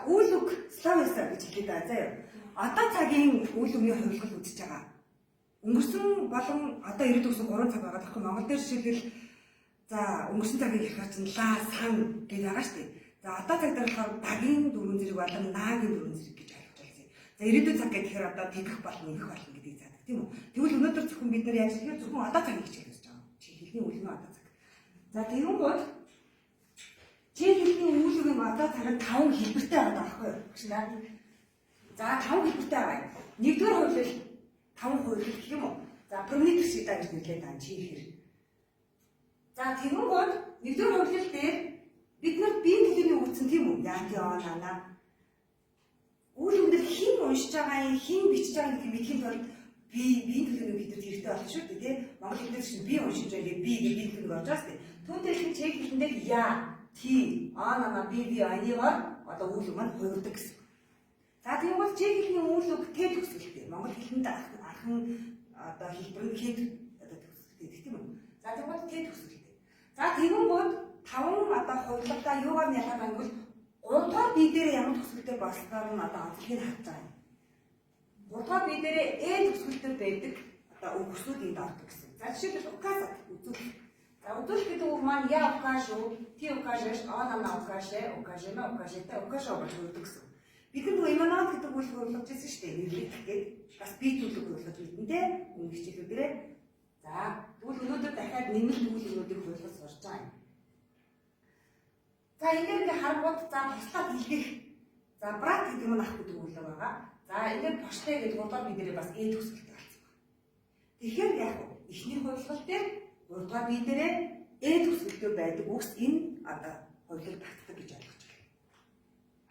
Үйл үг словеса гэж хэлээд байгаа заяа. Одоо цагийн үйл үгний хувилгал үзэж байгаа. Өнгөрсөн болон одоо ирээдүйн гэсэн 3 цаг байгаа. Тэгэхээр Монгол дээр жишээлбэл за өнгөрсөн цагийг ярихаар чинь ла сан гэж байгаа шүү дээ. За одоо цаг дээр болохоор дагийн дөрвөн зэрэг болон наагийн дөрвөн зэрэг гэж ойлгож байна. За ирээдүйн цаг гэхээр одоо тэгэх болно, нэгэх болно гэдгийг заадаг тийм үү? Тэгвэл өнөөдөр зөвхөн бид нар яаж гэхээр зөвхөн одоо цагийг хичээл үзэж байгаа. Чи хэлний үйл нь одоо цаг. За тэгэнгүүт чи хэлний үйл үгийн одоо цаг нь 5 хэлбэртэй байгаа байхгүй юу? За 5 хэлбэртэй байгаа юм. Нэгдүгээр хувилал 5 хувилал гэх юм уу? За прометр шидаа гэж нэрлэдэг байгаа чи ихэр. За тэгэнгүүт нэгдүгээр хувилал дээр бид нар биеийн төлөөний үгсэн тийм үү? Яа тий оо нана. Үйл үг дээр хэн уншиж байгаа юм, хэн бичиж байгаа гэдгийг мэдэхийн тулд би биеийн төлөөний үг хэдэрт хэрэгтэй болно шүү дээ тий. Монгол хэлээр чинь би уншиж байгаа би гэж биеийн төлөөний орж байгаа шүү дээ. Түүнтэй ихэн чех хэлэн дээр я, ти, аа нана би би анийгаар одоо үйл үг маань хувирдаг гэсэн. За тэгвэл чех хэлний үйл үг т төгсгөлтэй. Монгол хэлэнд анхан одоо хэлбэр нь х одоо төгсгөлтэй гэх тийм үү? За тэгвэл т төгсгөлтэй. За тэгэнгүүт таван одоо хувилгадаа юугаар нь ялгаад байгаа юм бол 3 дугаар бие дээр ямар төгсгөлтэй болсноор нь одоо онцлогийг харж байгаа юм. 3 дугаар бие дээр э төгсгөлтэй байдаг одоо үгсүүд энд ордог гэсэн. За жишээлбэл указат үзүүлэх. За үзүүлэх гэдэг үг маань я укажу, ти укажеш, он она укаже, укажема, укажете, укажо гэж өгдөг гэсэн. Бид нар иманат гэдэг үг хувилгаж ирсэн шүү дээ. Нэрлэгдэх гээд бас бие төлөв хувилгаж мэдэн тэ өмнөх хичээлүүдээрээ. За тэгвэл өнөөдөр дахиад нэмэлт үйл үгнүүдийг хувилгаж сурч байгаа юм. За энэ дээр ингээ харангууд за туслаад илгээх. За брат гэдэг нь ах гэдэг үг л байгаа. За энэ дээр пошлээ гэдэг удаар бид нэрээ бас э төгсгөлтэй болсон байна. Тэгэхээр яг эхний хувилгал дээр 3 дугаар бие дээрээ э төгсгөлтэй байдаг үгс энэ одоо хувилал багтдаг гэж ойлгож байна.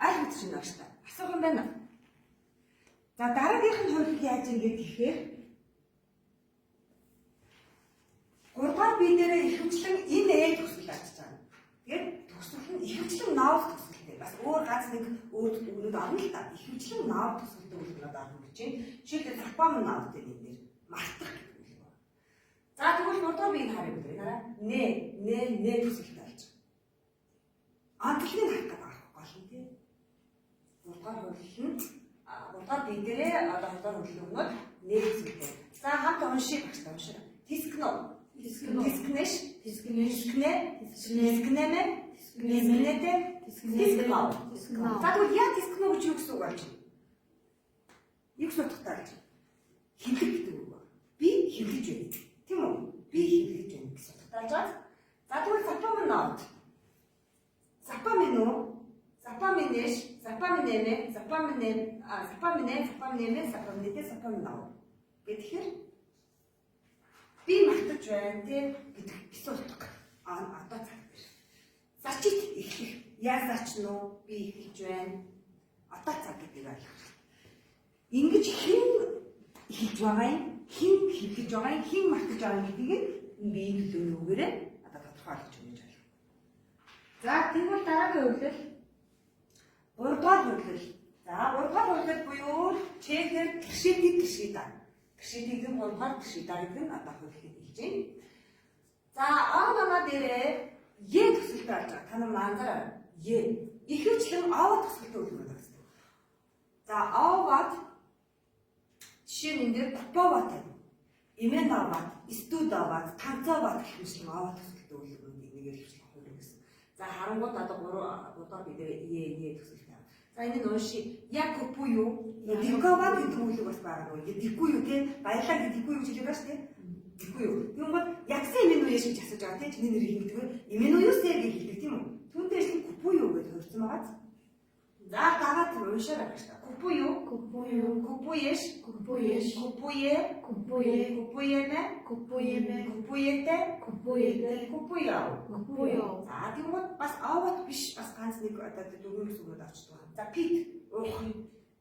Аль хэдийн чинь багш та. Асуух юм байна. За дараагийнх нь хувилал яаж юм гээд гэхээр 3 дугаар бие дээрээ ихэвчлэн энэ э төгсгөл авчиж байгаа. Тэгээд төгсгөл нь ихэвчлэн нов төгсгөлтэй. Бас өөр ганц нэг өөр үгнүүд орно л та. Ихэвчлэн нов төгсгөлтэй үгнүүд орно гэж байна. Жишээлбэл запам нов гэдэг энэ дээр мартах гэдэг үг байна. За тэгвэл 3 дугаар биеийг харъя гэдэг. Хараа. Нэ, нэ, нэ төгсгөлтэй болж байгаа. Онцлогийг харах гэдэг байгаа гол нь тийм. 3 дугаар хувилал нь 3 дугаар бие дээрээ одоо 2 дугаар хувилал өгнөд нэ төгсгөлтэй. За хамт уншия багш та уншаа. Тискно. Тискно. Тискнэш. Тискнэш. Тискнэ. Тискнэ. Тискнэмэ. Тискнэтэ. Тискно. Тискно. За тэгвэл яа тискно гэж юу гэсэн үг болж байна? Юу гэсэн утгатай болж байна? Хэмлэг гэдэг үг байна. Би хэмлэж байна. Тийм үү? Би хэмлэж байна гэсэн утгатай болж байгаа. За тэгвэл запомнот. Запомину. Запоминеш, запоминэмэ, запоминэ, запоминэ, запоминэмэ, запоминэтэ, запомино. Гэхээр би мартаж байна тий гэдэг гэсэн утга. Одоо цаг дээр. Зачит эхлэх. Яа зачно уу? Би эхэлж байна. Одоо цаг гэдгийг ойлгох хэрэгтэй. Ингэж хэн эхэлж байгаа юм? Хэн хэлж байгаа юм? Хэн мартаж байгаа юм гэдгийг би энэ төлөвний үгээрээ одоо тодорхой болгож өгч байна. За тэгвэл дараагийн хувилал 3 дугаар хувилал. За 3 дугаар хувилал буюу чехээр гэршээдэг гэршээда. Гэршээдэг нь 3 дугаар гэршээда гэдэг нь одоо хувилалыг хэлж байна. За он ана дээрээ е төсөлтэй болж байгаа. Та нар анзаараа. Е. Ихэвчлэн ов төсөлтэй үйл үг байна. За оват жишээ нь энэ дээр куповат байна. Именоват, студоват, танцоват гэх мэтлэн оват төсөлтэй үйл үг нэгээр ихэвчлэн хувирна гэсэн. За харангууд одоо 3 удаа бид е е төсөлтэй. За энэ нь унши. Я купую. Диковат гэдэг үйл үг бас байгаа нөгөө. Дикую юу те? Баярлалаа гэдэг дикую гэж хэлээд байгаа шүү дээ. Дикую. Тэгэнгүүт ягсан имен үе шиг асууж байгаа те. Чиний нэрийг хин гэдэг вэ? Имен үеүсээ гэж хэлдэг тийм үү? Түүнтэй ишлэн купую гэж хувирсан байгаа. За дагаад уншаарай гэж та. Купую, Купую. купуеш, Купуеш. купуе, Купуе. купуеме, Купуеме. купуете, Купуете. купуяо. Купуяо. За тэгмүүд бас аваад биш бас ганц нэг одоо дөрвөн гэсэн үгнүүд авчдаг байна. За пит уух.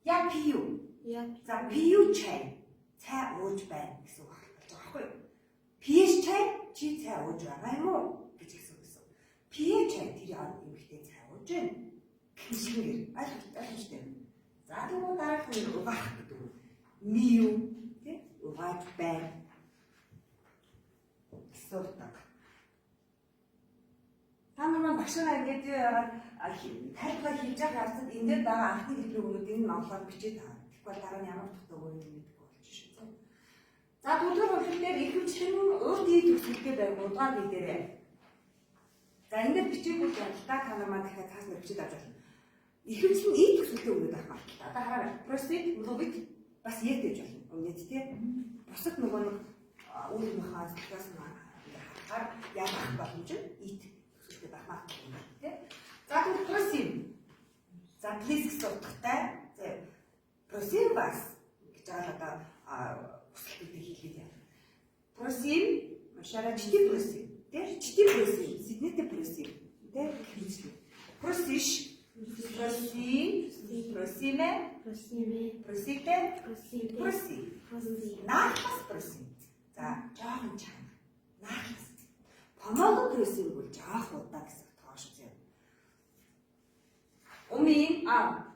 Я пию. Я За пию чай. Цай ууж байна гэсэн үг болж байгаа байхгүй юу? Пиеш чай чи цай ууж байгаа юм уу гэж асуусан гэсэн. Пие чай тэр эмэгтэй цай ууж байна. Гэмшлэнгээр ойлгомжтой. За тэгвэл дараагийнх нь угаах гэдэг үг. Мию тий угааж байна гэсэн утга. Та нар маань багшаараа ингээд юу яагаад тайлбар хийж байгаа явцад энэ дээр байгаа анхны хэлбэрийн үгнүүдийг нь монголоор бичээд аваа. Тэгэхгүй бол дараа нь ямар утгатай үг юм мэдэхгүй болчих шүү. За дөрөвдүгээр хувилбар дээр ихэвчлэн урд ий төгсгөлтэй байх удаа бие дээрээ. За энэ дээр бичээгүй л байна л та нар маань дахиад цааш нь бичээд авч болно. Ихэвчлэн ий төгсгөлтэй үгнүүд авах магадлалтай. Одоо хараарай. Просить, мловить бас ет гэж болно. Өмнөд тий. Бусад нөгөө нэг үйл мөхөө зөвхөөс нь харахаар ялгах боломж нь ит төгсгөлтэй байх магадлал юм байна тий. За тэгвэл просим. За please гэсэн утгатай. За просим бас гэж байгаа л одоо хүсэлтүүдийг хийлгээд яа. Просим шара чити просим. Тэ чити просим, сиднете просим. Тэ хийчлээ. Просиш, проси, просиме, Просиме. просите, Просите. проси. Проси. Наахлас просим. За, жоохон чанга. Наахлас. Помого просим бол жоох удаа гэсэн утга шүү зэ. Умин а.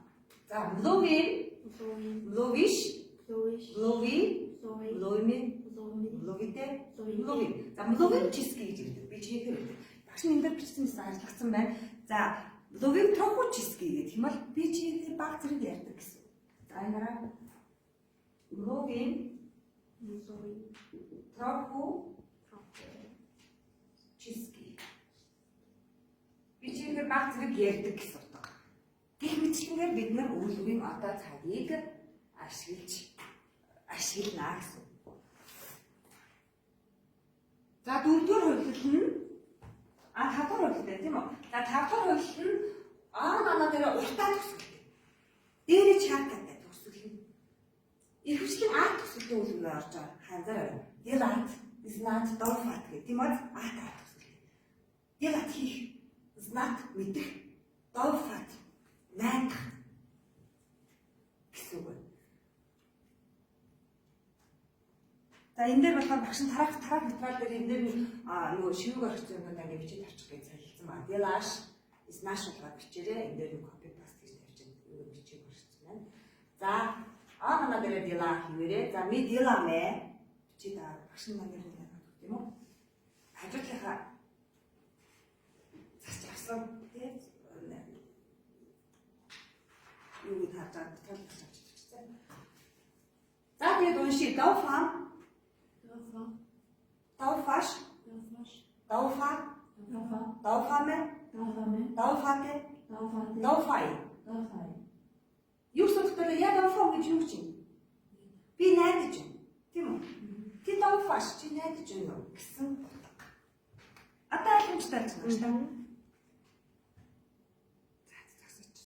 За, мловин, Мловин. мловиш, Мловиш. млови, Млови. мловими, Млови. мловите, Мловите. мловин. За, мловин чиски гэж ирдэг. Би чигээр ирдэг. Багш нь энэ дээр бичсэн байсан ажиллагдсан байна. За, мловин троху чиски гэх юм бол би чигээр баг зэрэг ярьдаг гэсэн. За, энэ дараа мловин Мловин. троху Троху. чиски. Би чигээр баг зэрэг ярьдаг гэсэн утга. Гэх мэтчилэнгээр бид нар үйл үгийн одоо цагийг ашиглаж ашиглана гэсэн. За дөрөвдүгээр хувилал нь а тавдугаар хувилал дээ тийм үү? За тавдугаар хувилал нь аа нанаа дээр уртаа төгсгөлтэй. Дээрээ чартатай төгсгөл нь. Ихэвчлэн а төгсгөлийн үйл үг орж байгаа. Ханзаараа. Делат, знат, дофат гэх тийм үү? А та төгсгөл. Делат хийх, знат мэдэх, дофат найдах гэсэн үг байна. За энэ дээр болохоор багш нь тарах тарах материал дээр энэ дээр нь нөгөө шивэг орчих юмнуудаа ингэ бичиж авчих гэж солилцсон байна. Делаш знаш болгоод бичээрэй. Энэ дээр нь копи паст гэж тавьчих нөгөө бичиг орчихсон байна. За а манай дээр дела хийвэрээ. За ми деламэ бичээд аа багш нь маань нэр нь яагаад тийм үү? Хажуудлынхаа засч авсан тийм юу гэж харж байгаа материал авч авчихсан. За тэгээд уншия. Дофа, Дофа. дофаш, Дофаш. дофа, Дофа. дофаме, Дофаме. дофате, Дофате. дофай. Дофай. Юу гэсэн утгатай вэ? Я дофа гэж юу гэж юм? Би найдаж байна. Тийм үү? Ти дофаш чи найдаж байна уу гэсэн утга. Одоо ойлгомжтой болж байна шүү дээ.